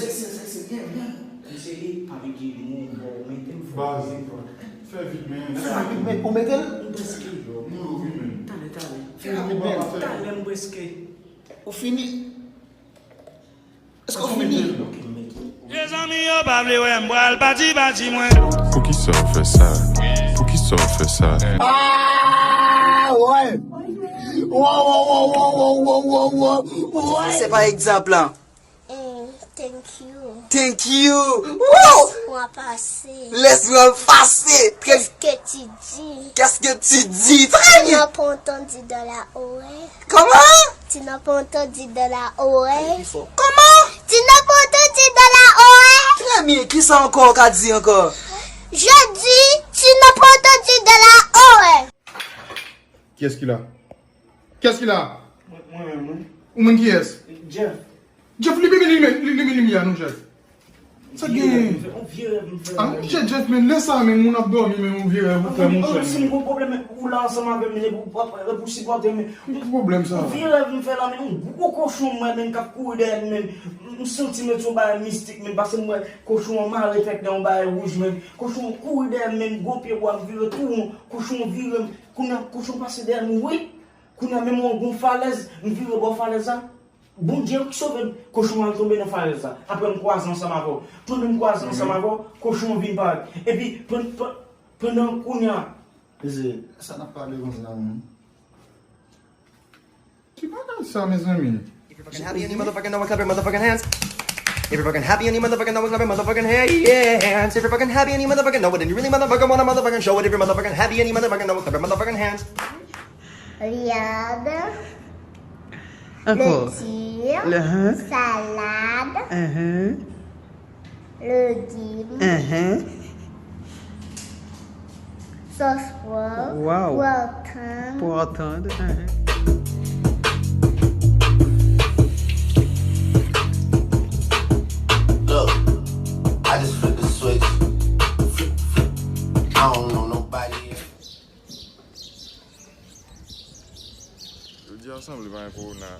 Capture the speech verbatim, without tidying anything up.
Se, se, se byen, byen. Misye li pa vin di nou, bon, mete m fò. Baz, fè vit, men. Fè vit, men, ou mete l? M prèske. Nou wi, men. Talè, talè. Fè vit, men. Talè, m prèske. Ou fini? Èske ou fini? Ok, m mete. Mezanmi, yo pa vle wè m pral pati, pati mwen. Poukisa w fè sa? Poukisa w fè sa? Ah, ouais! Wow, wow, wow. Se pa egzanp lan. Mm, thank you. Thank you. Wow! Laisse-moi passer. Laisse-moi passer. Très... Qu'est-ce que tu dis? Qu'est-ce que tu dis? Très bien. Tu n'as pas entendu dans la oreille. Comment? Tu n'as pas entendu dans la oreille. Comment? Tu n'as pas entendu dans la oreille. Très bien. Kisa ankò ou ka di ankò? Je dis, tu n'as pas entendu dans la oreille. Qui est-ce qui là? Qui est-ce qui là? Mwen, mwen menm, wi. Ou menm kiyès? Jeff. Jeff, limen, limen, limen, limen limyè a non, Jeff. Sa gen? Yon vye rèv m fè, yon vye rèv m fè. Ah, monchè, Jeff, men, lè sa, men, moun ap dòmi, men, yon vye rèv ou fè, monchè. Si m gon pwoblèm, ou la ansanm avè m, men, ou, ou, ou sipòte m, men. Ki pwoblèm sa? Yon vye rèv m fè la, men, yon gwo kochon, mwen, men, k ap kouri dèyè m, men. M santi, men, se yon bagay mistik, men, paske m wè kochon an mare tèt nan yon bagay wouj, men. Kochon an kouri dèyè m, men, gwo pye bwa, m vire tou won, kochon an vire m. Kounye a, kochon pase dèyè m, wi. Kounye a, menm yon gwo falèz, m vire bò falèz la. Bondye ki sove m, kochon an al tonbe nan falèz la. Apre m kwaze ansanm avè w. Pandan m kwaze ansanm avè w, kochon an vin parèt. Epi, pan-, pan-, pandan kounye a, mezanmi, sa n ap pale konsa, menm? Ki bagay sa, mezanmi? If you're fucking happy and you motherfucking know it, clap your motherfucking hands. If you're fucking happy and you motherfucking know it, clap your motherfucking hands. If you're fucking happy and you motherfucking know it, and you really motherfucking wanna motherfucking show it, if you're motherfucking happy and you motherfucking know it, clap your motherfucking hands. Viande. Ankò. Lettuce. Le, hein? Salade. Uh-huh. Legim. Uh-huh. Sòs pwa. Wow. Pwa tann. Pwa tann. Uh-huh. Look, I just flip the switch. Flip, flip. I don't know nobody else. Jodi a sanble pa gen kowona.